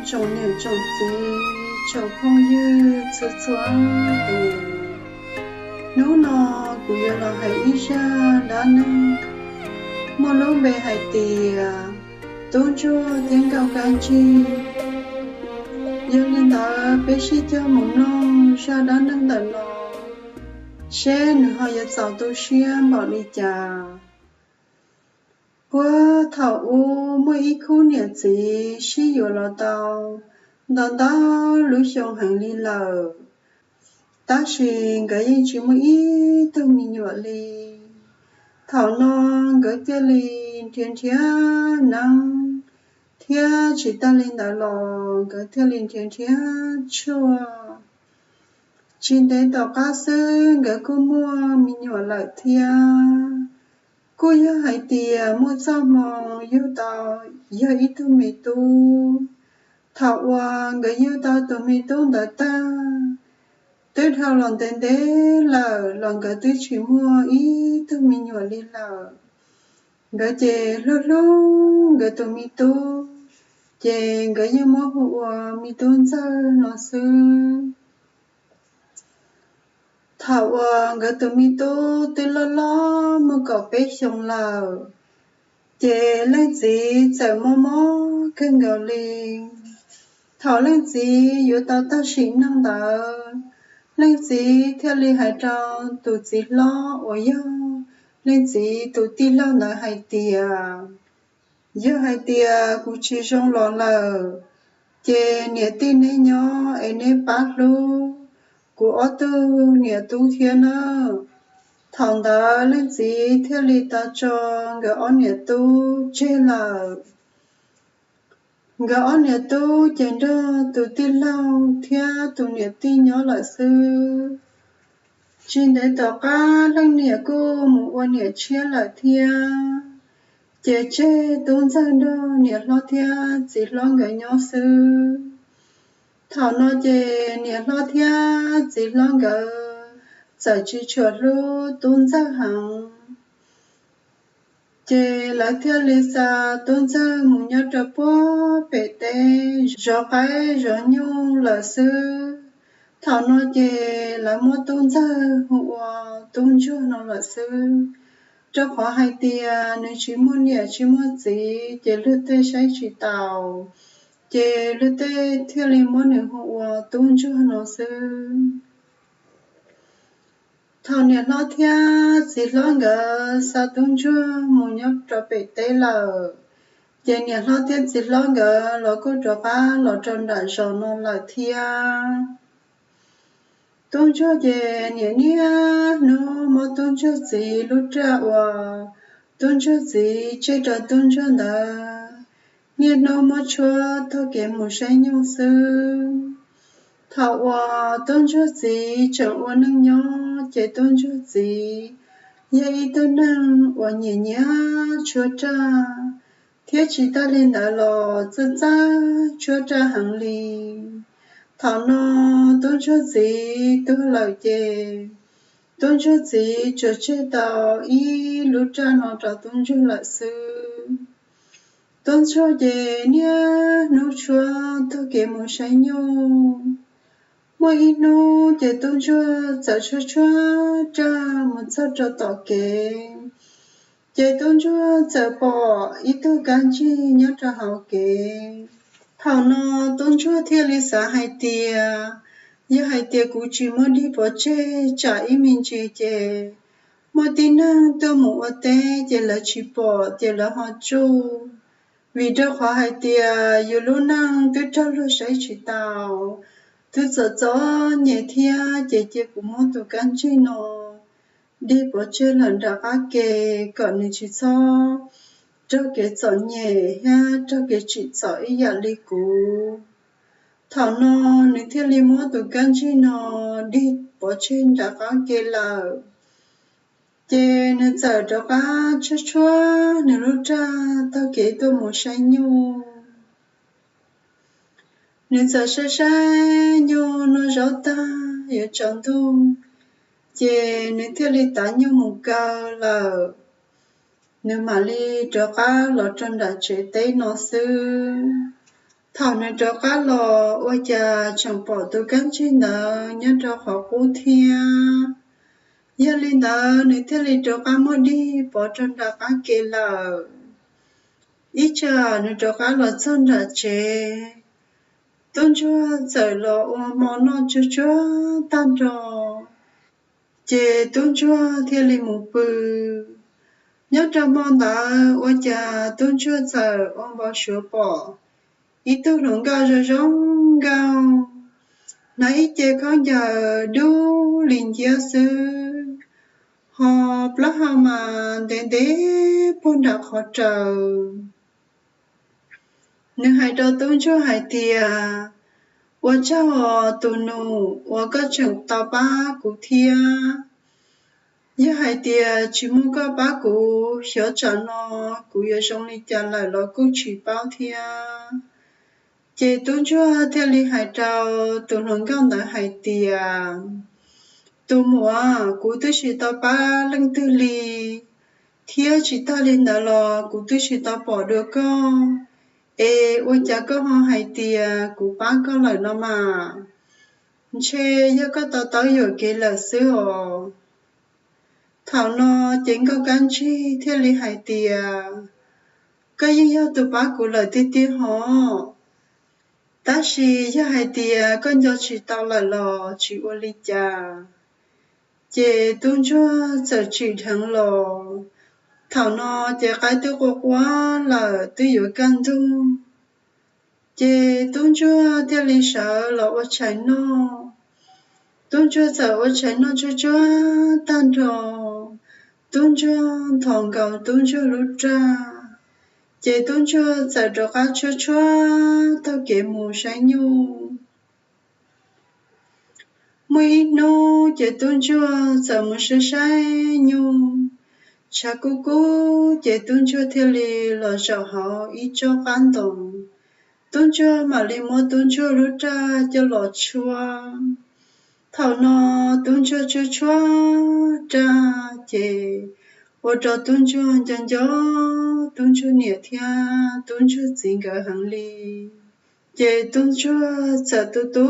Tsoom niam tsoom txiv tsoom phooj ywg txhua txhua tus, hnub no kuv yuav los hais ib zaj dab neeg muaj lub npe hais tias Tub Ntsuag thiab Nkauj Kab Ntsig. Yog li ntawd peb sib cog mus mloog zaj dab neeg ntawm no seb nws ho yuav txaus tu siab npaum li cas. Puag thaum ub muaj ib khub niam txiv sib yuav los tau ntau ntau lub xyoo heev li lawm, tab sis nkawd yeej tsis muaj ib tug me nyuam li. Thaum no nkawd thiaj li nrhiav nrhiav neeb, thiab tsis tag li ntawd los nkawd thiaj li nrhiav nrhiav tshuaj. Tsis ntev tom qab xwb nkawd kuj muaj me nyuam lawm thiab. Kuj yog hais tias muaj txoj hmoo yug tau yog ib tug me tub. Thaum uas nkawd yug tau tus me tub ntawd tag, twb dhau los ntev ntev lawm los nkawd twb tsis muaj ib tug me nyuam li lawm. Nkawd ces hlub hlub nkawd tus me tub, ces nkawd yeej muab hu ua me tub ntxawg no xwb. Thaum uas nkawd tus me tub twb loj loj muaj kaum peb xyoos lawm, ces leej txiv txawm mob mob kawg nkaus li. Thaum leej txiv yuav tau tag sim neej ntawd, leej txiv thiaj li hais rau tus txiv hlob uas yog leej txiv tus tij laug ntawd hais tias, yog hais tias kuv tsis zoo los lawm, ces niam tij neb nyob es neb pab hlub kuv ob tug niam tub thiab nawb. Thaum ntawd leej txiv thiaj li tau tso nkawd ob niam tub tseg lawm. Nkawd ob niam tub ces nrog tus tij laug thiab tus niam tij nyob lawm xwb. Tsis ntev tom qab leej niam kuj mus ua niam tshiab lawm thiab, ces tseg tub ntxawg nrog niam hlob thiab txiv hlob nkawd nyob xwb. Thaum no ces niam hlob thiab txiv hlob nkawd txawm tsis tshua hlub tub ntxawg heev, ces lawv thiaj li xa tub ntxawg mus nyob rau puag pem teb zov qaib zov nyuj lawm xwb. Thaum no ces lawv muab tub ntxawg hu ua tub ntsuag no lawm xwb, rau qhov hais tias nws tsis muaj niam tsis muaj txiv ces luag tej saib tsis taus, ces luag tej thiaj li muab nws hu ua tub ntsuag no xwb. Thaum niam hlob thiab txiv hlob nkawd xa tub ntsuag mus nyob rau pem teb lawm, ces niam hlob thiab txiv hlob nkawd los kuj rov qab los rau nram zos no lawm thiab. Tub ntsuag ces niam niaj hnub muab tub ntsuag txiv lub raj uas tub ntsuag txiv tseg rau tub ntsuag ntawd, niaj hnub muab tshuab taug kev mus saib nyuj xwb. Thaum uas tub ntsuag txiv tseem ua neej nyob ces tub ntsuag txiv yog ib tug neeg uas nyiam nyiam tshuab raj, thiab tsis tag li ntawd los txawj txawj tshuab raj heev li. Thaum no tub ntsuag txiv tuag lawm ces tub ntsuag txiv tsuas tseg tau ib lub raj no rau tub ntsuag lawm xwb. Tub ntsuag ces niaj hnub tshuab taug kev mus saib nyuj. Muaj ib hnub ces tub ntsuag txawm tshuab tshuab raj mus txog rau tom kev, ces tub ntsuag txawm pom ib tug kab ntsig nyob rau hauv kev. Thaum no tub ntsuag thiaj li xav hais tias, yog hais tias kuv tsis muab dig pov tseg tsam ib me ntsis ces muaj tib neeg tuaj mus ua teb ces lawv tsis pom ces lawv ho tsuj. Vim rau qhov hais tias yus lub neej twb raug luag saib tsis taus, twb txom txom nyem thiab ces cia kuv muab tus kab ntsig no dig pov tseg lawm nram qab ke kom nws tsis txhob raug kev txom nyem thiab raug kev tsim txom ib yam li kuv. Thaum no nws thiaj li muab tus kab ntsig no dig pov tseg nram qab ke lawm. Ces nws txawm rov qab tshuab tshuab nws lub raj taug kev tuaj mus saib nyuj. Nws txawm saib saib nyuj noj zaub tag yuav tsaus ntuj, ces nws thiaj li tav nyuj mus kaw lawm. Nws mam li rov qab los rau nram tsev teb no xwb. Thaum nws rov qab los ua cas tseem pom tus kab ntsig ntawd nyob rau qhov qub thiab. Yog li ntawd nws thiaj li rov qab muab dig pov rau nram qab ke lawm. Ib tsam nws rov qab los txog nram tsev, tub ntsuag txawm los ua hmo noj tsuag tsuag tag nrho, ces tub ntsuag thiaj li mus pw. Nyob rau hmo ntawd ua cas tub ntsuag txawm ua npau suav pom ib tug hluas nkauj zoo zoo nkauj, hnav ib ce khaub ncaws dub li nciab xwb, ho plaub hau mas ntev ntev puag nram qhov raws. Nws hais rau tub ntsuag hais tias, ua tsaug os tus nus uas koj tseem tau pab kuv thiab. Yog hais tias tsis muaj koj pab kuv, xyov tsam no kuv yuav zoo li cas lawm los kuj tsis paub thiab. Ces tub ntsuag thiaj li hais rau tus hluas nkauj ntawd hais tias, tus muam, kuv twb tsis tau pab leej twg li, thiab tsis tag li ntawd los kuv twb tsis tau pom dua koj, es ua cas koj ho hais tias kuv pab koj lawm no mas? Ntshe yog koj tau taub yuam kev lawm xwb os. Thaum no ces nkauj kab ntsig thiaj li hais tias, koj yeej yog tus pab kuv lawm tiag tiag hos, tab sis yog hais tias koj nco tsis tau lawm los tsis ua li cas. Ces tub ntsuag txawm tsim dheev los. Thaum no ces qaib twb qua quab lawm twb yuav kaj ntug, ces tub ntsuag thiaj li sawv los ua tshais noj. Tub ntsuag txawm ua tshais noj tsuag tsuag tag nrho, tub ntsuag nthos nkaus tub ntsuag lub raj, ces tub ntsuag txawm rov qab tshuab tshuab taug kev mus saib nyuj. Muaj ib hnub ces tub ntsuag txawm mus saib saib nyuj, tshav kub kub ces tub ntsuag thiaj li los zaum hauv ib tsob qab ntoo. Tub ntsuag mam li muab tub ntsuag lub raj coj los tshuab. Thaum no tub ntsuag tshuab tshuab raj ces ua rau tub ntsuag nco nco tub ntsuag niam thiab tub ntsuag txiv nkawd heev li. Ces tub ntsuag txawm tu tu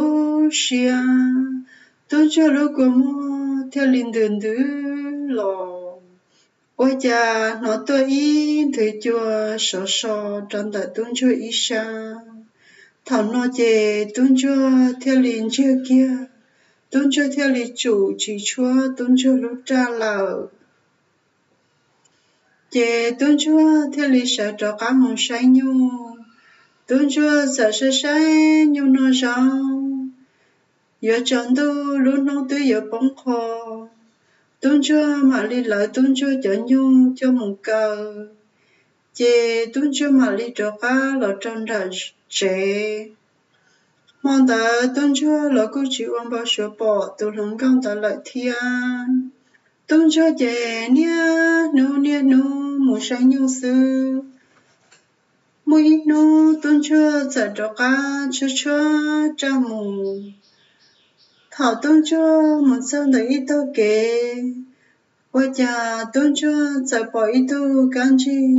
siab, tub ntsuag lub kua muag thiaj li ntws ntws los. Ua cas hnov tuaj ib nthwv cua sov so rau ntawm tub ntsuag ib sab. Thaum no ces tub ntsuag thiaj li ntsiag kiag, tub ntsuag thiaj li tsum tsis tshuab tub ntsuag lub raj lawm. Ces tub ntsuag thiaj li sawv rov qab mus saib nyuj. Tub ntsuag txawm saib saib nyuj noj zaub, yuav tsaus ntuj lub hnub twb yuav poob qho, tub ntsuag mam li lawv tub ntsuag cov nyuj coj mus kaw. Ces tub ntsuag mam li rov qab los rau nram tsev. Hmo ntawd tub ntsuag los kuj tsis ua npau suav pom tus hluas nkauj ntawd lawm thiab. Tub ntsuag ces niaj hnub niaj hnub mus saib nyuj xwb. Muaj ib hnub tub ntsuag txawm rov qab tshuab tshuab raj mus. Thaum tub ntsuag mus txog ntawm ib tog kev, ua cas tub ntsuag txawm pom ib tug kab ntsig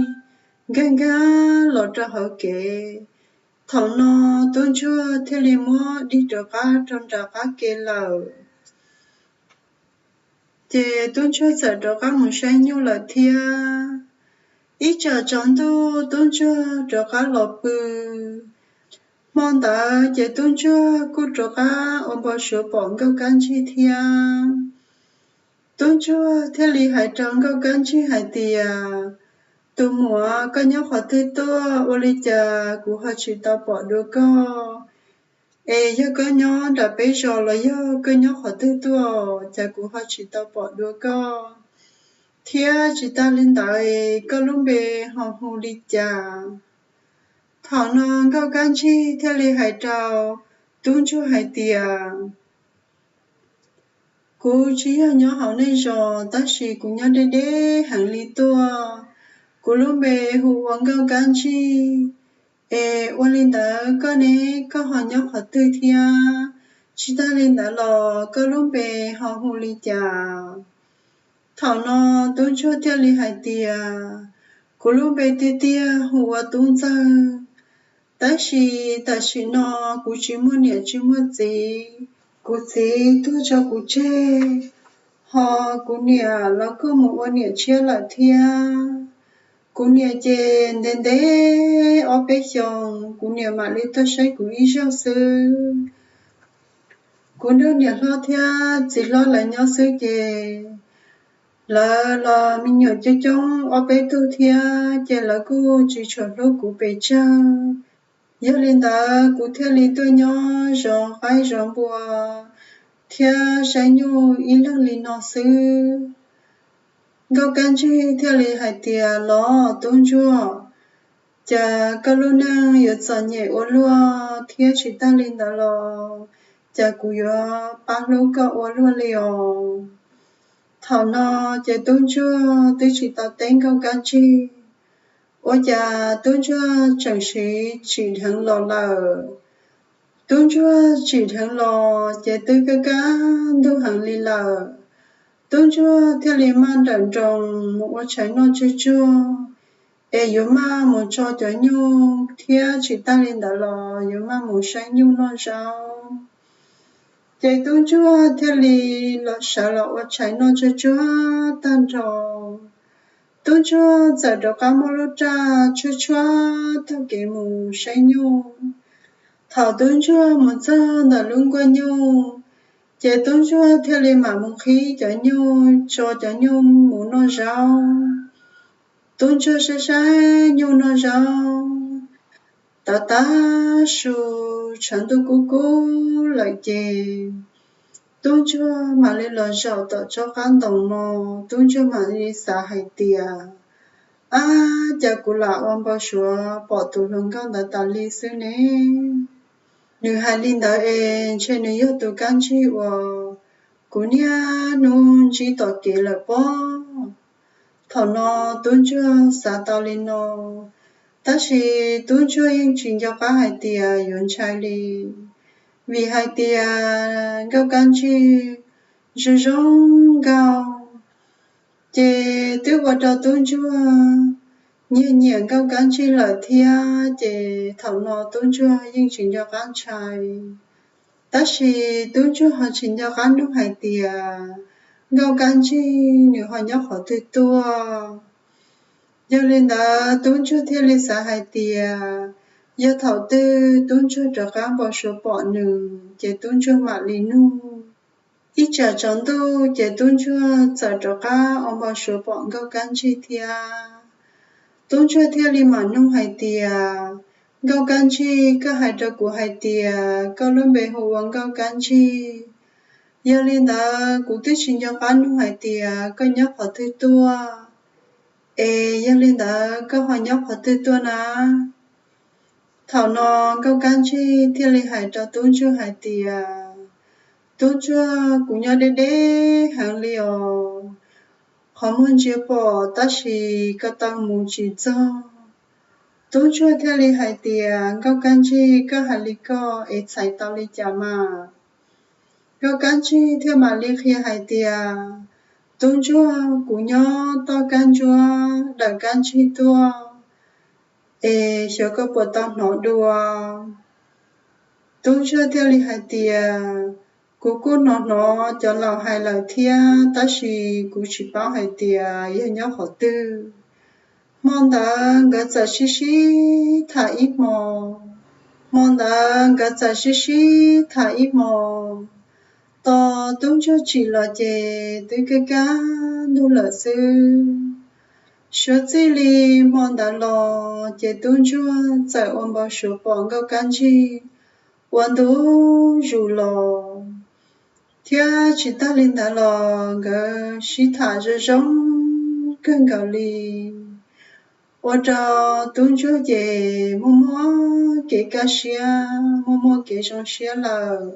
nkag nkag los rau hauv kev. Thaum no tub ntsuag thiaj li muab dig rov qab rau nram qab ke lawm. Ces tub ntsuag txawm rov qab mus saib nyuj lawm thiab. Ib tsam tsaus ntuj tub ntsuag rov qab los pw. Hmo ntawd ces tub ntsuag kuj rov qab ua npau suav pom nkauj kab ntsig thiab. Tub ntsuag thiaj li hais rau nkauj kab ntsig hais tias, tus muam, koj nyob qhov twg tuaj ua li cas kuv ho tsis tau pom dua koj? Es yog koj nyob nram peb zos los yog koj nyob qhov twg tuaj cas kuv ho tsis tau pom dua koj? Thiab tsis tag li ntawd, koj lub npe ho hu li cas? Thaum no nkauj kab ntsig thiaj li hais rau tub ntsuag hais tias, kuv tsis yog nyob hauv nej zos, tab sis kuv nyob deb deb heev li tuaj. Kuv lub npe hu ua nkauj kab ntsig. Es ua li ntawd koj ne, koj ho nyob qhov twg thiab? Tsis tag li ntawd los koj lub npe ho hu li cas? Thaum no tub ntsuag thiaj li hais tias, kuv lub npe tiag tiag hu ua Tub Ntxawg. Tab sis tam sim no kuv tsis muaj niam tsis muaj txiv, kuv txiv tuag tso kuv tseg, ho kuv niam los kuj mus ua niam tshiab lawm thiab. Kuv niam ces ntev ntev ob peb xyoos kuv niam mam li tuaj saib kuv ib zaug xwb. Kuv nrog niam hlob thiab txiv hlob lawv nyob xwb ces lawv los me nyuam coob coob ob peb tug thiab ces lawv kuj tsis tshua hlub kuv pes tsawg. Yog li ntawd kuv thiaj li tuaj nyob zov qaib zov npua thiab saib nyuj ib leeg li no xwb. Nkauj Kab Ntsig thiaj li hais tias, Los Tub Ntsuag, cas koj lub neej yuav txom nyem ua luaj thiab tsis tag li ntawd los cas kuv yuav pab hlub koj ua luaj li os? Thaum no ces Tub Ntsuag twb tsis tau teb Nkauj Kab Ntsig, ua cas Tub Ntsuag tseem siv tsim dheev los lawm. Tub Ntsuag tsim dheev los ces twb kaj kaj ntug heev li lawm. Tub Ntsuag thiaj li maj nrawm nroos mus ua tshais noj tsuag tsuag, es yuav maj mus tso cov nyuj thiab tsis tag li ntawd los yuav maj mus saib nyuj noj zaub. Ces Tub Ntsuag thiaj li los sawv los ua tshais noj tsuag tsuag tag nrho. Tub Ntsuag txawm rov qab muab lub raj tshuab tshuab taug kev mus saib nyuj. Thaum Tub Ntsuag mus txog ntawm lub nkuaj nyuj, ces Tub Ntsuag thiaj li mam mus qhib cov nyuj tso cov nyuj mus noj zaub. Tub Ntsuag saib saib nyuj noj zaub, tav tav su, tshav ntuj kub kub lawm ces Tub Ntsuag mam li los zaum tom tsob qab ntoo no. Tub Ntsuag mam li xav hais tias, Ab, cas kuv lam ua npau suav pom tus hluas nkauj ntawd tas li xwb ne? Nws hais li ntawd es ntshe nws yog tus Kab Ntsig uas kuv niaj hnub ntsib tom kev lawm pob. Thaum no Tub Ntsuag xav tau li no, tab sis Tub Ntsuag yeej tsis nco qab hais tias yuav ntshai li, vim hais tias Nkauj Kab Ntsig zoo zoo nkauj, ces twb ua rau Tub Ntsuag nyiam nyiam Nkauj Kab Ntsig lawm thiab, ces thaum no Tub Ntsuag yeej tsis nco qab ntshai. Tab sis Tub Ntsuag ho tsis nco qab nug hais tias Nkauj Kab Ntsig nws ho nyob qhov twg tuaj. Yog li ntawd Tub Ntsuag thiaj li xav hais tias yog thaum twg Tub Ntsuag rov qab npau suav pom nws ces Tub Ntsuag mam li nug. Ib tsam tsaus ntuj ces Tub Ntsuag txawm rov qab ua npau suav pom Nkauj Kab Ntsig thiab. Tub Ntsuag thiaj li mam nug hais tias, Nkauj Kab Ntsig, koj hais rau kuv hais tias koj lub npe hu ua Nkauj Kab Ntsig. Yog li ntawd kuv twb tsis nco qab nug hais tias koj nyob qhov twg tuaj. Es yog li ntawd koj ho nyob qhov twg tuaj na? Thaum no Nkauj Kab Ntsig thiaj li hais rau Tub Ntsuag hais tias, Tub Ntsuag, kuv nyob deb deb heev li os, qhov muag ntsia pom tab sis ko taw mus tsis txog. Tub Ntsuag thiaj li hais tias, Nkauj Kab Ntsig, koj hais li koj es txhais tau li cas mas? Nkauj Kab Ntsig thiaj mam li qhia hais tias, Tub Ntsuag, kuv nyob toj kab ntsuab dawm kab ntsig tuaj, es xyov koj puas tau hnov dua. Tub Ntsuag thiaj li hais tias, Kuv kuj hnov hnov cov laus hais lawm thiab tab sis kuv tsis paub hais tias yog nyob qhov twg. Hmo ntawd nkawd txawm sib sib tham ib hmo. Hmo ntawd nkawd txawm sib sib tham ib hmo. Tos Tub Ntsuag tsim los ces twb kaj kaj ntug lawm xwb. Suav txij li hmo ntawd los ces Tub Ntsuag txawm ua npau suav pom Nkauj Kab Ntsig ua ntu zus los, thiab tsis tag li ntawd los nkawd sib tham zoo zoo kawg nkaus li. Ua rau Tub Ntsuag ces muaj muaj kev kaj siab, muaj muaj kev zoo siab lawm.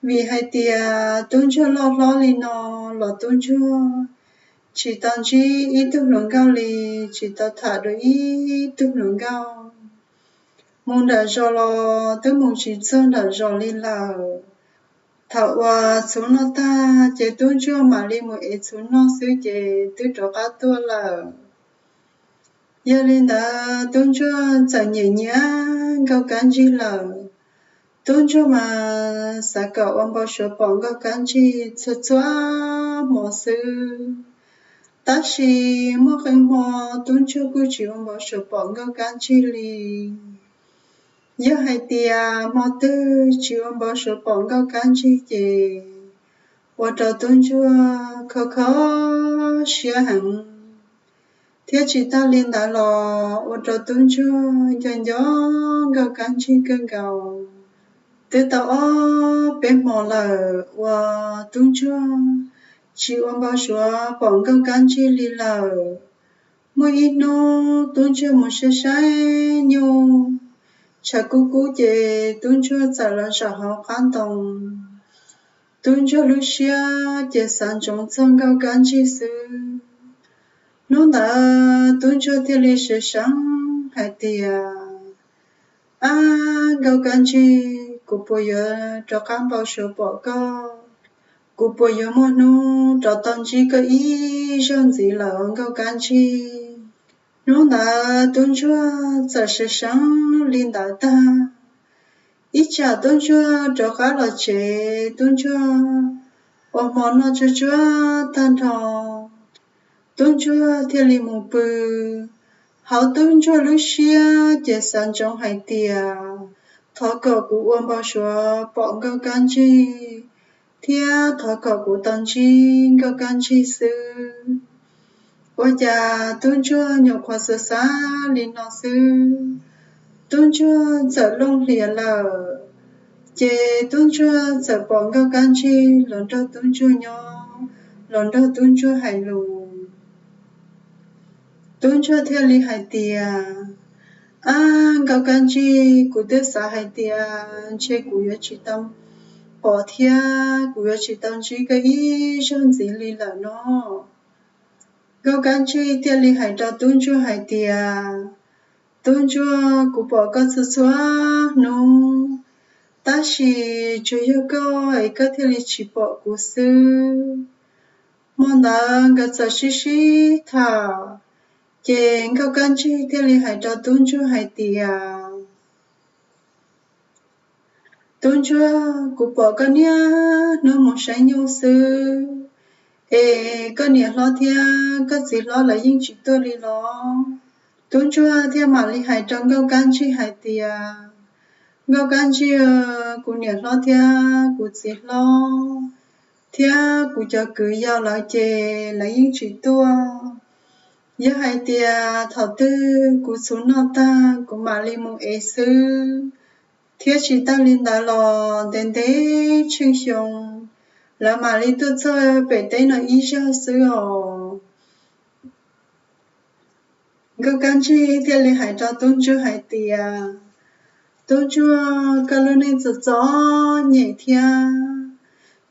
Vim hais tias Tub Ntsuag loj hlob li no los Tub Ntsuag tsis tau ntsib ib tug hluas nkauj li, tsis tau tham dua ib tug hluas nkauj. Mus nram zos los twb mus tsis txog nram zos li lawm. Thaum uas txhuv noj tag ces Tub Ntsuag mam li mus ev txhuv noj xwb ces twb rov qab tuaj lawm. Yog li ntawd tub ntsuag txawm nyiam nyiam nkauj kab ntsig lawm. Tub ntsuag mas xav kom ua npau suav pom nkauj kab ntsig txhua txhua hmo xwb. Tab sis muaj qee hmo tub ntsuag kuj tsis ua npau suav pom nkauj kab ntsig li. Yog hais tias hmo twg tsis ua npau suav pom nkauj kab ntsig ces ua rau tub ntsuag kho kho siab heev, thiab tsis tas li ntawd los ua rau tub ntsuag nco nco nkauj kab ntsig kawg nkaus. Twb tau ob peb hmo lawm uas tub ntsuag tsis ua npau suav pom nkauj kab ntsig li lawm. Muaj ib hnub tub ntsuag mus saib saib nyuj, tshav kub kub ces tub ntsuag txawm los zaum hauv qab ntoo. Tub ntsuag lub siab ces xav ntsoov txog nkauj kab ntsig xwb. Hnub ntawd tub ntsuag thiaj li seev seev hais tias, Ab, nkauj kab ntsig, kuv puas yuav rov qab npau suav pom koj? Kuv puas yuav muaj hnub rov tau ntsib koj ib zaug ntxiv lawm nkauj kab ntsig? Hnub ntawd tub ntsuag txawm seev seev li ntawd tag, ib tsam tub ntsuag rov qab los tsev, tub ntsuag ua hmo noj tsuag tsuag tag nrho, tub ntsuag thiaj li mus pw. Hauv tub ntsuag lub siab ces xav ntsoov hais tias, thov kom kuv ua npau suav pom nkauj kab ntsig, thiab thov kom kuv tau ntsib nkauj kab ntsig xwb. Ua cas tub ntsuag nyuam qhuav xav xav li no xwb, tub ntsuag txawm looj hlias lawm. Ces tub ntsuag txawm pom nkauj kab ntsig los nrog tub ntsuag nyob, los nrog tub ntsuag hais lus. Tub ntsuag thiaj li hais tias, Ab, nkauj kab ntsig, kuv twb xav hais tias ntshe kuv yuav tsis tau pom thiab kuv yuav tsis tau ntsib koj ib zaug ntxiv li lawm no. Nkauj kab ntsig thiaj li hais rau tub ntsuag hais tias, Tub ntsuag, kuv pom koj txhua txhua hnub, tab sis tsuas yog koj es koj thiaj li tsis pom kuv xwb. Hmo ntawd nkawd txawm sib sib tham, ces nkauj kab ntsig thiaj li hais rau tub ntsuag hais tias, Tub ntsuag, kuv pom koj niaj hnub mus saib nyuj xwb, es koj niam hlob thiab koj txiv hlob lawv yeej tsis tuaj li los? Tub ntsuag thiaj mam li hais rau nkauj kab ntsig hais tias, Nkauj kab ntsig, kuv niam hlob thiab kuv txiv hlob thiab kuv cov kwv yau lawv ces lawv yeej tsis tuaj. Yog hais tias thaum twg kuv txhuv noj tag kuv mam li mus ev xwb, thiab tsis tas li ntawd los ntev ntev tsheej xyoo lawv mam li tuaj txog pem teb no ib zaug xwb os. Nkauj kab ntsig thiaj li hais rau tub ntsuag hais tias, Tub ntsuag, koj lub neej txom txom nyem thiab,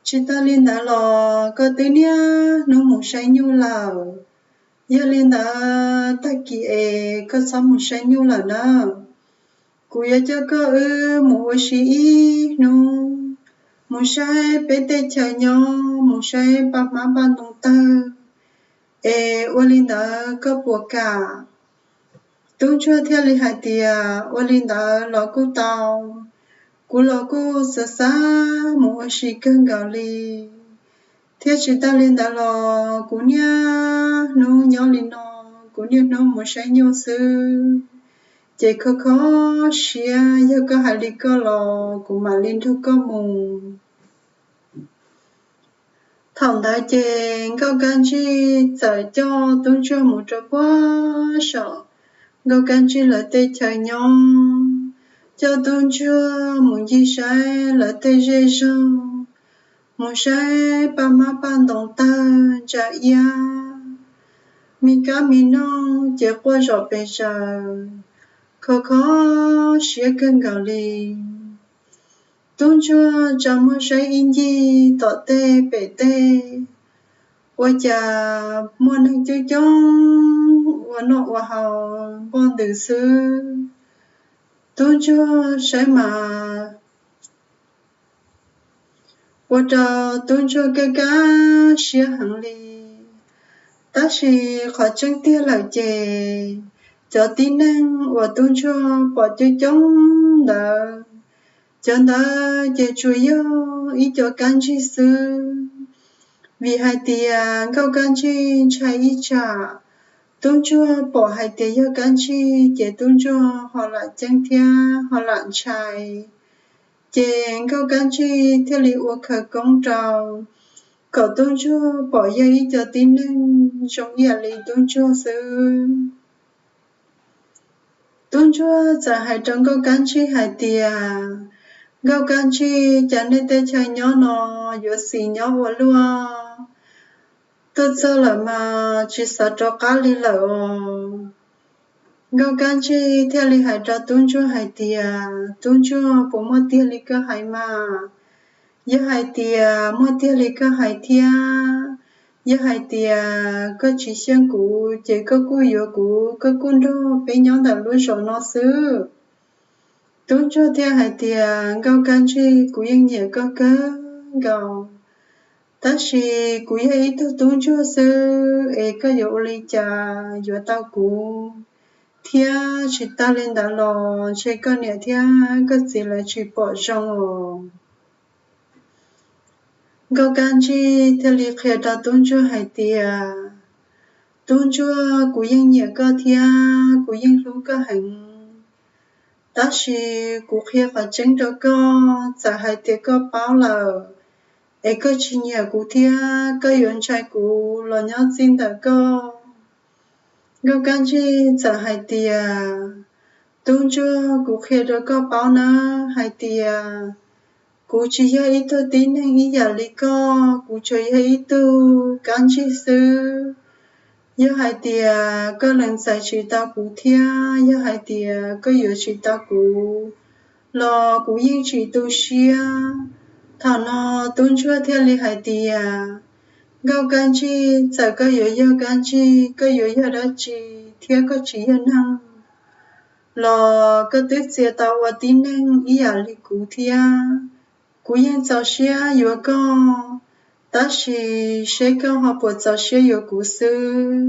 tsis tas li ntawd los koj twb niaj hnub mus saib nyuj lawm. Yog li ntawd tag kis es koj txhob mus saib nyuj lawm nawb. Kuv yuav coj koj wb mus ua si ib hnub, mus saib peb tej chaw nyob, mus saib paj hmab paj ntoo tawg, es ua li ntawd koj puas kam? Tub ntsuag thiaj li hais tias, Ua li ntawd los kuj tau, kuv los kuj xav xav mus ua si kawg nkaus li, thiab tsis tas li ntawd los kuv niaj hnub nyob li no, kuv niaj hnub mus saib nyuj xwb, ces kho kho siab, yog koj hais li koj los kuv mam li nrog koj mus. Thaum ntawd ces nkauj kab ntsig txawm coj tub ntsuag mus rau puag saum nkauj kab ntsig lawv tej chaw nyob, coj tub ntsuag mus ncig saib lawv tej zej zog, mus saib paj hmab paj ntoo tawg ntsa iab, me kab me noog ces quaj zom pes zaws, kho kho siab kawg nkaus li. Tub ntsuag tsa muag saib ib ncig tom tej pem tej, ua cas muaj neeg coob coob ua noj ua haus npoj ntws xwb. Tub ntsuag saib mas ua rau tub ntsuag kaj kaj siab heev li. Tab sis qhov tseeb tiag lawm ces Cov tib neeg uas tub ntsuag pom coob coob ntawd, cov ntawd ces tsuas yog ib co kab ntsig xwb, vim hais tias nkauj kab ntsig ntshai ib tsam tub ntsuag pom hais tias yog kab ntsig ces tub ntsuag ho lam ceeb thiab ho lam ntshai. Ces nkauj kab ntsig thiaj li ua khawv koob rau kom tub ntsuag pom yog ib co tib neeg zoo ib yam li tub ntsuag xwb. Tub ntsuag txawm hais rau nkauj kab ntsig hais tias, Nkauj kab ntsig, cas nej tej chaw nyob no yuav xis nyob ua luaj, tuaj txog lawm mas tsis xav rov qab li lawm os. Nkauj kab ntsig thiaj li hais rau tub ntsuag hais tias, Tub ntsuag, puas muaj tiag li koj hais mas? Yog hais tias muaj tiag li koj hais thiab yog hais tias koj tsis xyeej kuv ces koj kuj yuav kuv, koj kuj nrog peb nyob ntawm lub zos no xwb. Tub ntsuag thiaj hais tias, Nkauj kab ntsig, kuv yeej nyiam koj kawg nkaus, tab sis kuv yog ib tug tub ntsuag xwb es koj yuav ua li cas yuav tau kuv? Thiab tsis tas li ntawd los ntshe koj niam thiab koj txiv lawv tsis pom zoo os. Nkauj kab ntsig thiaj li qhia rau tub ntsuag hais tias, Tub ntsuag, kuv yeej nyiam koj thiab kuv yeej hlub koj heev, tab sis kuv qhia qhov tseeb rau koj, txawm hais tias koj paub lawm es koj tsis nyiam kuv thiab koj yuav ntshai kuv los nyob txij ntawm koj. Nkauj kab ntsig txawm hais tias, Tub ntsuag, kuv qhia rau koj paub nawb hais tias kuv tsis yog ib tug tib neeg ib yam li koj, kuv tsuas yog ib tug kab ntsig xwb. Yog hais tias koj lees txais tsis tau kuv thiab yog hais tias koj yuav tsis tau kuv los kuv yeej tsis tu siab. Thaum no tub ntsuag thiaj li hais tias, Nkauj kab ntsig, txawm koj yuav yog kab ntsig, koj yuav yog dab tsi thiab koj tsis yog neeg los koj twb txia tau ua tib neeg ib yam li kuv thiab. Kuv yeej txaus siab yuav koj, tab sis seb koj ho puas txaus siab yuav kuv xwb.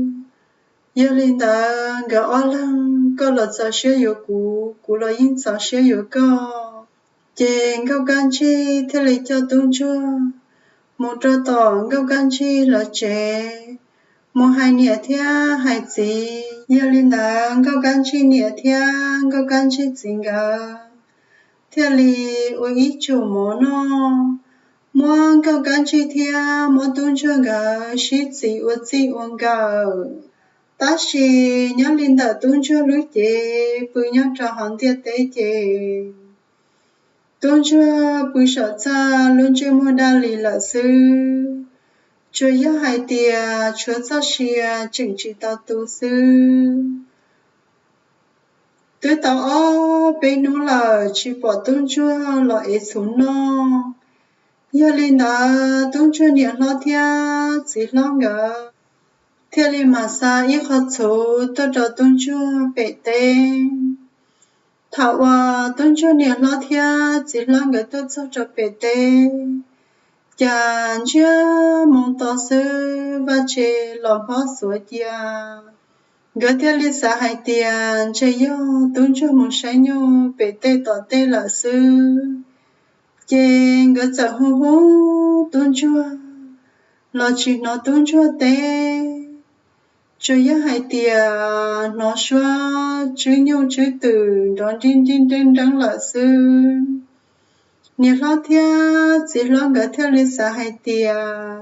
Yog li ntawd nkawd ob leeg, koj los txaus siab yuav kuv, kuv los yeej txaus siab yuav koj. Ces nkauj kab ntsig thiaj li coj tub ntsuag mus rau tom nkauj kab ntsig lawv tsev, mus hais niam thiab hais txiv. Yog li ntawd nkauj kab ntsig niam thiab nkauj kab ntsig txiv nkawd thiaj li ua ib tsum mov noj, muab nkauj kab ntsig thiab muab tub ntsuag nkawd sib txis ua txij ua nkawm. Tab sis nyob li ntawm tub ntsuag lub cev pw nyob rau hauv ntiaj teb ces tub ntsuag pw saum txaj lub ntsej muag daj li lawm xwb. Tsuas yog hais tias tshuav txoj sia tseem tsis tau tu xwb. Twb tau ob peb hnub lawm tsis pom tub ntsuag los ev txhuv noj. Yog li ntawd tub ntsuag niam hlob thiab txiv hlob nkawd thiaj li mam xa ib qho txhuv tuaj rau tub ntsuag pem teb. Thaum uas tub ntsuag niam hlob thiab txiv hlob nkawd tuaj txog rau pem teb, cas ntsiag moo to xwb, vaj tse los hlob xuav cia. Nkawd thiaj li xav hais tias ntshe yog tub ntsuag mus saib nyuj pem tej tom tej lawm xwb. Ces nkawd txawm hu hu tub ntsuag los tsis hnov tub ntsuag teb, tsuas yog hais tias hnov suab tswb nyuj tswb twm nrov nrib nrib nreeb nreeb lawm xwb. Niam hlob thiab txiv hlob nkawd thiaj li xav hais tias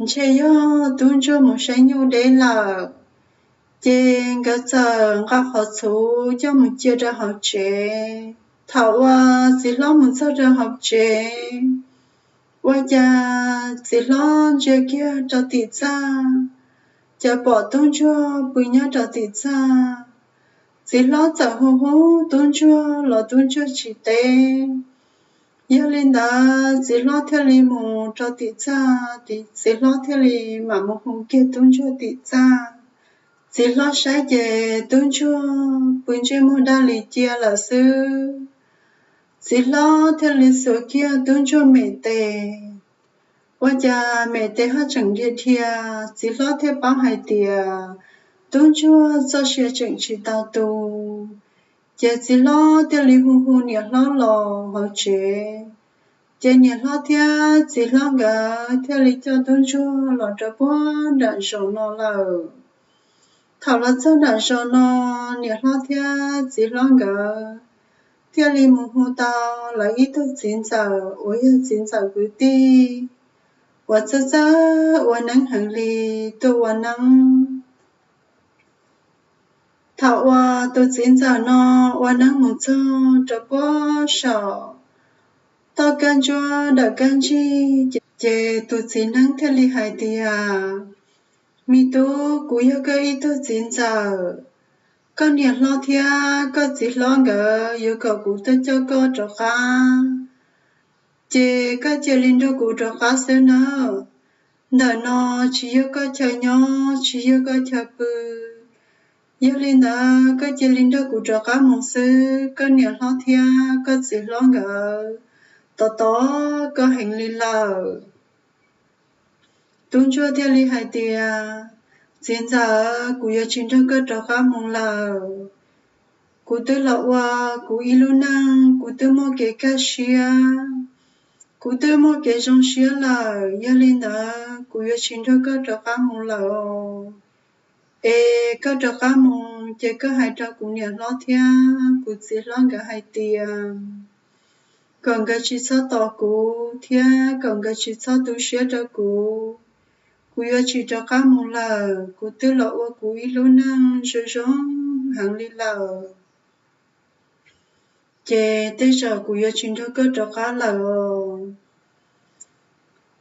ntshe yog tub ntsuag mus saib nyuj deb lawm. Ces nkawd txawm nqa qhov txhuv coj mus cia rau hauv tsev. Thaum uas txiv hlob mus txog rau hauv tsev, ua cas txiv hlob ntsia kiag rau tim txaj, cas pom tub ntsuag pw nyob rau tim txaj. Txiv hlob txawm hu hu tub ntsuag los tub ntsuag tsis teb. Yog li ntawd txiv hlob thiaj li mus rau tim txaj, txiv hlob thiaj li mam mus hu kiag tub ntsuag tim txaj. Txiv hlob saib ces tub ntsuag pw ntsej muag daj li cia lawm xwb. Txiv hlob thiaj li xuas kiag tub ntsuag mem tes, ua cas mem tes ho tseem dhia dhia. Txiv hlob thiaj paub hais tias Tub ntsuag txoj sia tseem tsis tau tu, ces txiv hlob thiaj li hu hu niam hlob los hauv tsev. Ces niam hlob thiab txiv hlob nkawd thiaj li coj tub ntsuag los rau puag nram zos no lawm. Thaum los txog nram zos no, niam hlob thiab txiv hlob nkawd thiaj li mus hu tau lawv ib tug txiv ntxawm uas yog txiv ntxawm kwv tij uas txawj txawj ua neeb heev li tuaj ua neeb. Thaum uas tus txiv ntxawm no ua neeb mus txog rau puag saum toj kab ntsuab dawm kab ntsig, ces tus txiv neeb thiaj li hais tias, Me tub, kuv yog koj ib tug txiv ntxawm, koj niam hlob thiab koj txiv hlob nkawd yuav kom kuv tuaj coj koj rov qab, ces koj cia li nrog kuv rov qab xwb nawb. Ntawm no tsis yog koj chaw nyob, tsis yog koj chaw pw. Yog li ntawd koj cia li nrog kuv rov qab mus xwb, koj niam hlob thiab koj txiv hlob nkawd tos tos koj heev li lawm. Tub ntsuag thiaj li hais tias, Txiv ntxawm, kuv yuav tsis nrog koj rov qab mus lawm. Kuv twb los ua kuv ib lub neej, kuv twb muaj kev kaj siab, kuv twb muaj kev zoo siab lawm. Yog li ntawd kuv yuav tsis nrog koj rov qab mus lawm os. Es koj rov qab mus ces koj hais rau kuv niam hlob thiab kuv txiv hlob nkawd hais tias kom nkawd tsis txhob tos kuv thiab kom nkawd tsis txhob tu siab rau kuv. Kuv yuav tsis rov qab mus lawm, kuv twb los ua kuv ib lub neej zoo zoo heev li lawm. Ces tej zaum kuv yuav tsis nrog koj rov qab lawm os.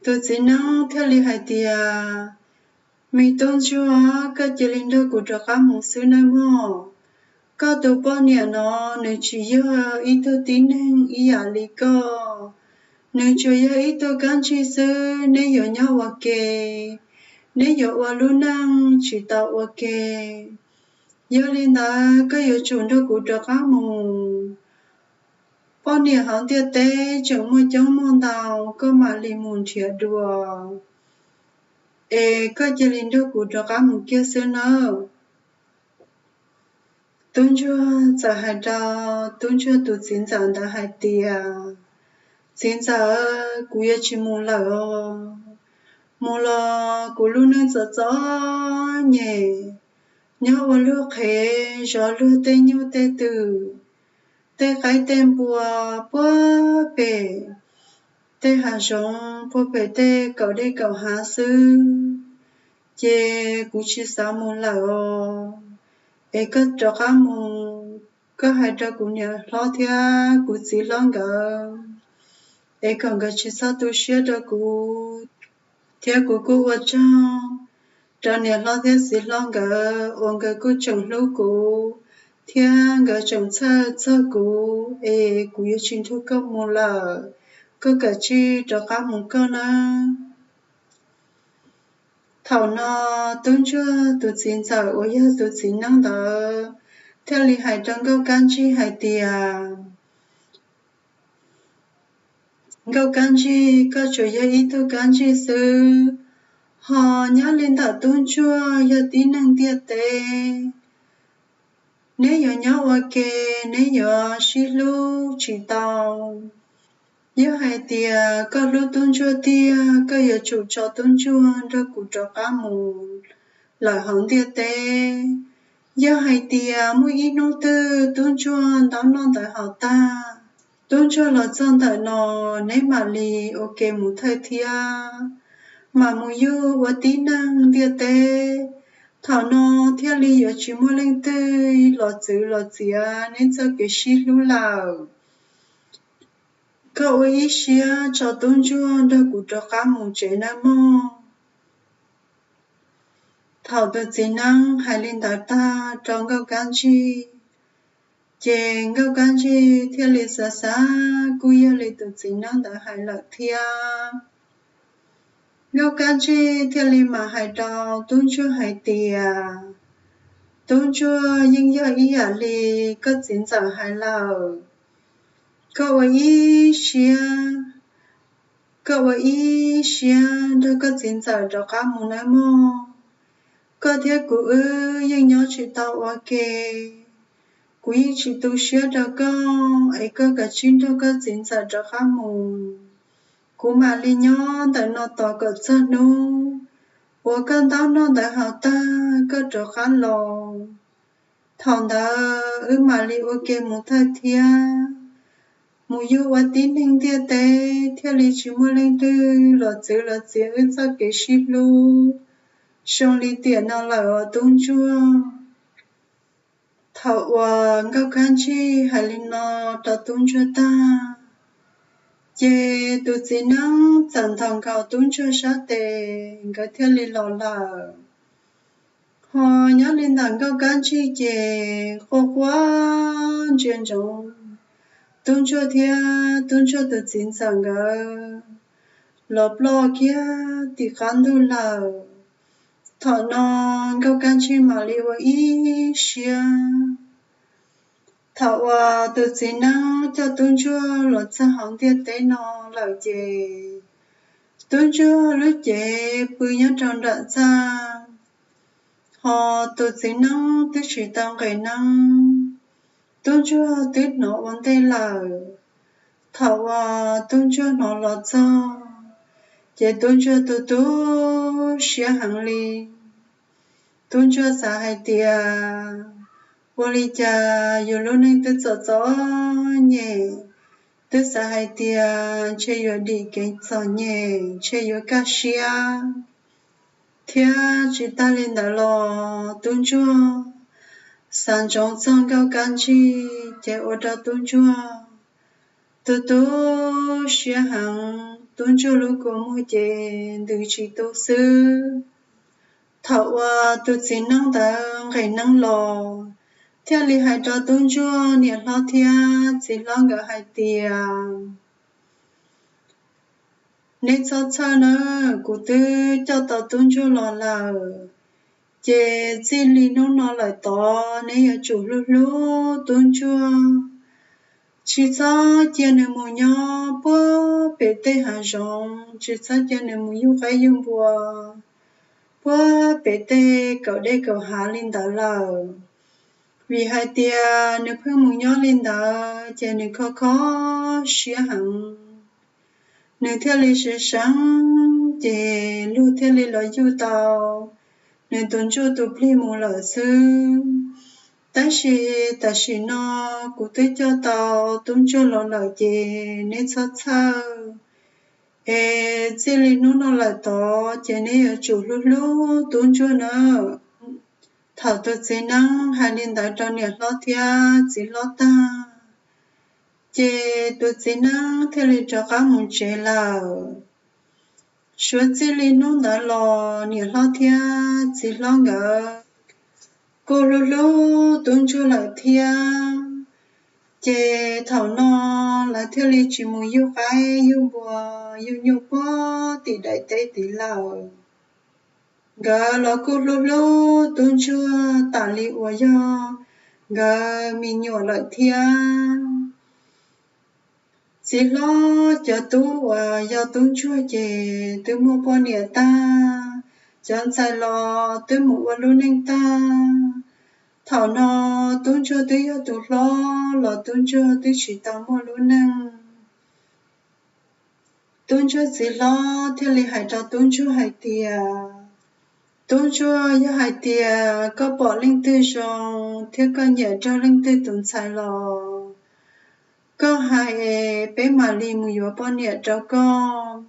Tus txiv neeb thiaj li hais tias, Me tub ntsuag, koj cia li nrog kuv rov qab mus xwb nawb mog. Koj tus poj niam no nws tsis yog ib tug tib neeg ib yam li koj. Nws tsuas yog ib tug kab ntsig xwb, neb yuav nyob ua ke, neb yuav ua lub neej tsis tau ua ke. Yog li ntawd koj yuav tsum nrog kuv rov qab mus. Poj niam hauv ntiaj teb tseem muaj coob muaj ntau, koj mam li mus nrhiav dua. Es koj cia li nrog kuv rov qab mus kiag xwb nawb. Tub ntsuag txawm hais rau tub ntsuag tus txiv ntxawm ntawd hais tias, Txiv ntxawm, kuv yuav tsis mus lawm os. Mus los kuv lub neej txom txom nyem, nyob ua luag qhev zov luag tej nyuj tej twm, tej qaib tej npua puag pem tej hav zoov, puag pem tej kaum dej kaum hav xwb, ces kuv tsis xav mus lawm os. Es koj rov qab mus, koj hais rau kuv niam hlob thiab kuv txiv hlob nkawd, es kom nkawd tsis txhob tu siab rau kuv, thiab kuv kuj ua tsaug rau niam hlob thiab txiv hlob nkawd uas nkawd kuj tseem hlub kuv thiab nkawd tseem txhawj txog kuv, es kuv yuav tsis nrog koj mus lawm, koj kav tsij rov qab mus koj nawb. Thaum no tub ntsuag tus txiv ntxawm uas yog tus txiv neeb ntawd thiaj li hais rau nkauj kab ntsig hais tias, Nkauj kab ntsig, koj tsuas yog ib tug kab ntsig xwb, ho nyob li ntawm tub ntsuag yog tib neeg ntiaj teb. Neb yuav nyob ua ke, neb yuav sib hlub tsis tau. Yog hais tias koj hlub tub ntsuag tiag, koj yuav tsum tso tub ntsuag nrog kuv rov qab mus lawm hauv ntiaj teb. Yog hais tias muaj ib hnub twg tub ntsuag ntaub noj ntawv haus tag, tub ntsuag los txog ntawm no, neb mam li ua ke mus thawj thiab, mam mus yug ua tib neeg ntiaj teb. Thaum no thiaj li yuav tsis muaj leej twg los txwv los txiav neb txoj kev sib hlub lawm. Koj ua ib siab tso tub ntsuag nrog kuv rov qab mus tsev nawb mog. Thaum tus txiv neeb hais li ntawd tag rau nkauj kab ntsig, ces nkauj kab ntsig thiaj li xav xav kuj yog li tus txiv neeb ntawd hais lawm thiab. Nkauj kab ntsig thiaj li mam hais rau tub ntsuag hais tias, Tub ntsuag, yeej yog ib yam li koj txiv ntxawm hais lawm. Koj ua ib siab, koj ua ib siab nrog koj txiv ntxawm rov qab mus nawb mog. Koj thiab kuv wb yeej nyob tsis tau ua ke. Kuv yeej tsis tu siab rau koj es koj kav tsij nrog koj txiv ntxawm rov qab mus. Kuv mam li nyob ntawm no tos kom txog hnub uas koj ntaub noj ntawv haus tag koj rov qab los. Thaum ntawd wb mam li ua ke mus thawj thiab, mus yug ua tib neeg ntiaj teb thiaj li tsis muaj leej twg los txwv los txiav wb txoj kev sib hlub zoo li tiam no lawm os tub ntsuag. Thaum uas Nkauj Kab Ntsig hais li no rau tub ntsuag tag, ces tus txiv neeb txawm nthos nkaus tub ntsuag sab tes, nkawd thiaj li los lawm. Ho nyob li ntawm Nkauj Kab Ntsig ces quaj quaj ntsia ntsoov tub ntsuag thiab tub ntsuag tus txiv ntxawm nkawd los ploj kiag tim qab ntuj lawm. Thaum no Nkauj Kab Ntsig mam li ua ib siab. Thaum uas tus txiv neeb coj tub ntsuag los txog hauv ntiaj teb no lawm ces tub ntsuag lub cev pw nyob rau nram txaj, ho tus txiv neeb twb tsis tau nqes neeb. Tub ntsuag twb hnov ua ntej lawm. Thaum uas tub ntsuag hnov los txog, ces tub ntsuag tu tu siab heev li. Tub ntsuag xav hais tias, ua li cas yus lub neej twb txom txom nyem, twb xav hais tias ntshe yuav dim kev txom nyem, ntshe yuav kaj siab. Thiab tsis tag li ntawd los tub ntsuag xav ntsoov txog Nkauj Kab Ntsig ces ua rau tub ntsuag tu tu siab heev, tub ntsuag lub kua muag ces ntws tsis tu xwb. Thaum uas tus txiv neeb ntawd nqes neeb los, thiaj li hais rau tub ntsuag niam hlob thiab txiv hlob nkawd hais tias, neb txhob txhawj nawb, kuv twb coj tau tub ntsuag los lawm, ces txij li hnub no lawm tod neb yuav tsum hlub hlub tub ntsuag. Tsis txhob cia nws mus nyob puag pem tej hav zoov, tsis txhob cia nws mus yug qaib yug npua puag pem tej kaum dej kaum hav li ntawd lawm. Vim hais tias nws pheej mus nyob li ntawd ces nws kho kho siab heev. Nws thiaj li seev seev, ces luag thiaj li los yug tau nws tus ntsuag tus plig mus lawm xwb. Tab sis tam sim no kuv twb coj tau tub ntsuag los lawm ces neb txhob txhawj. Es txij li hnub no lawm tod ces neb yuav tsum hlub hlub tub ntsuag na. Thaum tus txiv neeb hais li ntawd rau niam hlob thiab txiv hlob tag, ces tus txiv neeb thiaj li rov qab mus tsev lawm. Suav txij li hnub ntawd los niam hlob thiab txiv hlob nkawd kuj hlub hlub tub ntsuag lawm thiab. Ces thaum no lawv thiaj li tsis mus yug qaib yug npua yug nyuj puag tim daim teb tid lawm. Nkawd los kuj hlub hlub tub ntsuag tas li uas yog nkawd me nyuam lawm thiab. Txiv hlob cov tub uas yog tub ntsuag ces twb muaj poj niam tag, cov ntxhais los twb mus ua lub neej tag. Thaum no tub ntsuag twb yog tus hlob los tub ntsuag twb tsis tau muaj lub neej. Tub ntsuag txiv hlob thiaj li hais rau tub ntsuag hais tias, tub ntsuag, yog hais tias koj pom leej twg zoo thiab koj nyiam rau leej twg tus ntxhais los koj hais, peb mam li mus yuav poj niam rau koj.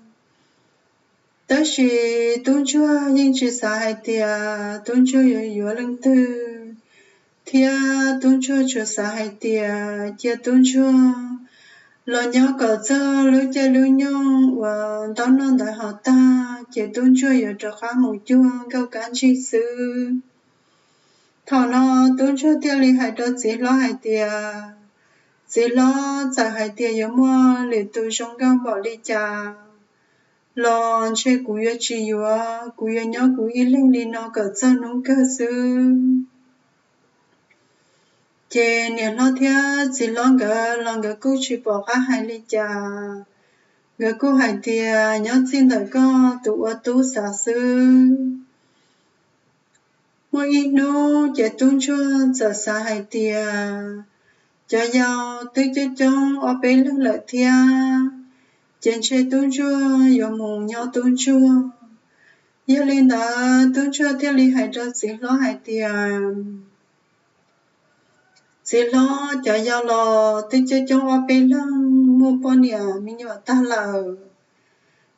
Tab sis tub ntsuag yeej tsis xav hais tias tub ntsuag yuav yuav leej twg, thiab tub ntsuag tsuas xav hais tias cia tub ntsuag los nyob kom txog lub caij lub nyoog uas ntaub noj ntawv haus tag ces tub ntsuag yuav rov qab mus cuag Nkauj Kab Ntsig xwb. Thaum no tub ntsuag thiaj li hais rau txiv hlob hais tias, txiv hlob, txawm hais tias yuav muaj lwm tus zoo nkauj npaum li cas los ntshe kuv yuav tsis yuav, kuv yuav nyob kuv ib leeg li no kom txog hnub kawg xwb. Ces niam hlob thiab txiv hlob nkawd los nkawd kuj tsis pom qab hais li cas, nkawd kuj hais tias nyob txij ntawm koj tus ua tub xav xwb. Muaj ib hnub ces tub ntsuag txawm xav hais tias cov yau twb coob coob ob peb leeg lawm thiab, ces ntshe tub ntsuag yuav mus nyob tub ntsuag. Yog li ntawd tub ntsuag thiaj li hais rau txiv hlob hais tias, Txiv hlob, cov yau los twb coob coob ob peb leeg muaj poj niam me nyuam tag lawm.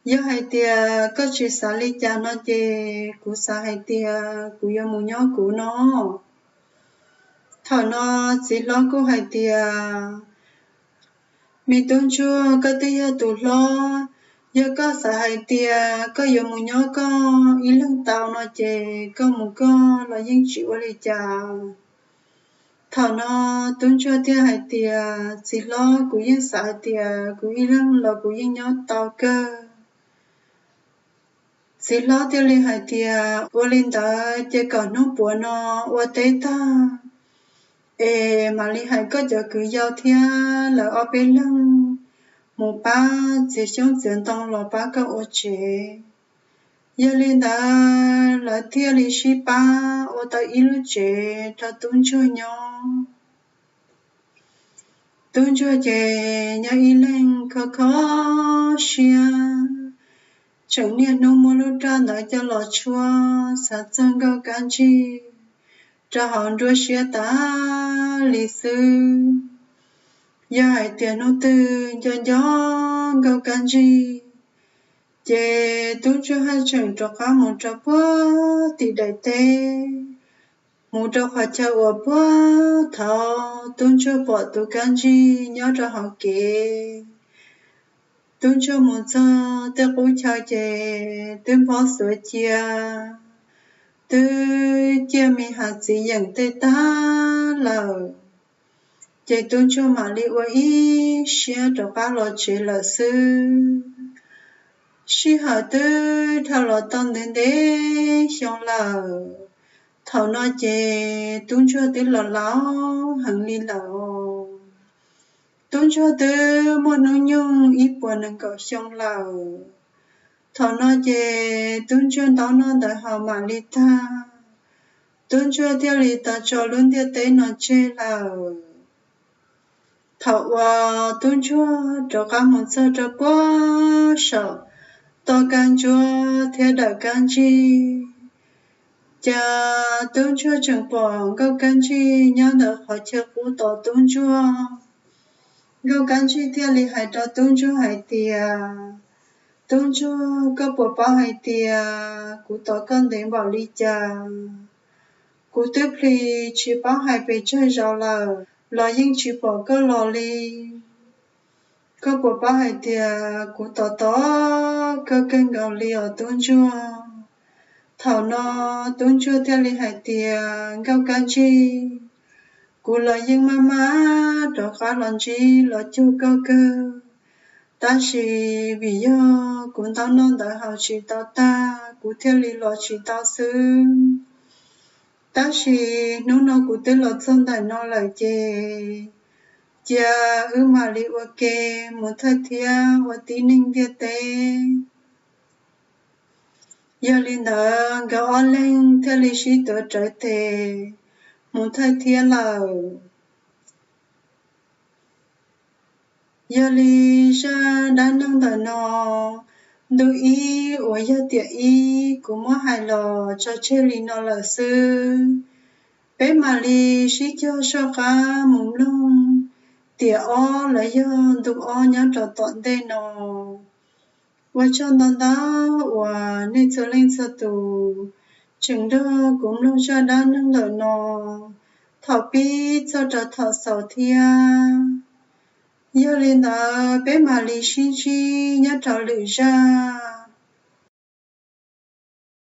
Yog hais tias koj tsis xav li cas no ces kuv xav hais tias kuv yuav mus nyob kuv no. Thaum no txiv hlob kuj hais tias, Me tub ntsuag, koj twb yog tus hlob, yog koj xav hais tias koj yuav mus nyob koj ib leeg tau no ces koj mus koj los yeej tsis ua li cas. Thaum no tub ntsuag thiaj hais tias, Txiv hlob, kuv yeej xav hais tias kuv ib leeg los kuv yeej nyob tau kawg. Txiv hlob thiaj li hais tias, Ua li ntawd ces kom hnub puav no ua teb tag es mam li hais koj cov kwv yau thiab lawv ob peb leeg mus pab txiav xyoob txiav ntoo los pab koj ua tsev. Yog li ntawd lawv thiaj li sib pab ua tau ib lub tsev rau tub ntsuag nyob. Tub ntsuag ces nyob ib leeg kho kho siab, tseem niaj hnub muab lub raj ntawd coj los tshuab xav txog nkauj kab ntsig rau hauv nruab siab tas li xwb. Yog hais tias hnub twg nco nco nkauj kab ntsig, ces tub ntsuag haj tseem rov qab mus rau puag tim daim teb, mus rau qhov chaw uas puag thaud tub ntsuag pom tus kab ntsig nyob rau hauv kev. Tub ntsuag mus txog tej qub chaw ces twb nphob xuav cia, twb ciaj me hav txiv yeem tej tag lawm. Ces tub ntsuag mam li ua ib siab rov qab los tsev lawm xwb. Sij hawm twb dhau los tau ntev ntev xyoo lawm. Thaum no ces tub ntsuag twb los laus heev li lawm. Tub ntsuag twb muaj hnub nyoog ib puas nees nkaum xyoo lawm. Thaum no ces tub ntsuag ntaub noj ntawv haus mam li tag, tub ntsuag thiaj li tau tso lub ntiaj teb no tseg lawm. Thaum uas tub ntsuag rov qab mus txog rau puag saum toj kab ntsuab thiab dawm kab ntsig, cas tub ntsuag tseem pom nkauj kab ntsig nyob ntawm qhov chaw qub tos tub ntsuag. Nkauj kab ntsig thiaj li hais rau tub ntsuag hais tias, Tub ntsuag, koj puas paub hais tias kuv tos koj ntev npaum li cas? Kuv twb plhis tsis paub hais pes tsawg zaus lawm los yeej tsis pom koj los li. Koj puas paub hais tias kuv tos tos koj kawg nkaus li os tub ntsuag? Thaum no tub ntsuag thiaj li hais tias, Nkauj kab ntsig, kuv los yeej maj maj rov qab los ntsib los cuag koj kawg, tab sis vim yog kuv ntaub noj ntawv haus tsis tau tag kuv thiaj li los tsis tau xwb. Tab sis hnub no kuv twb los txog ntawm no lawm ces cia wb mam li ua ke mus thawj thiab ua tib neeg ntiaj teb. Yog li ntawd nkawd ob leeg thiaj li sib tuav rawv tes mus thawj thiab lawm. Yog li zaj dab neeg ntawm no, ntu ib uas yog tiam ib kuv muab hais los tso tseg li no lawm xwb. Peb mam li sib cog soj qab mus mloog tiam ob los yog ntu ob nyob rau tom ntej no. Ua tsaug ntau ntau uas nej txhua leej txhua tus tseem nrog kuv mloog zaj dab neeg ntawm no thaum pib txog rau thaum xaus thiab. Yog li ntawd peb mam li sib ntsib nyob rau lwm zaj.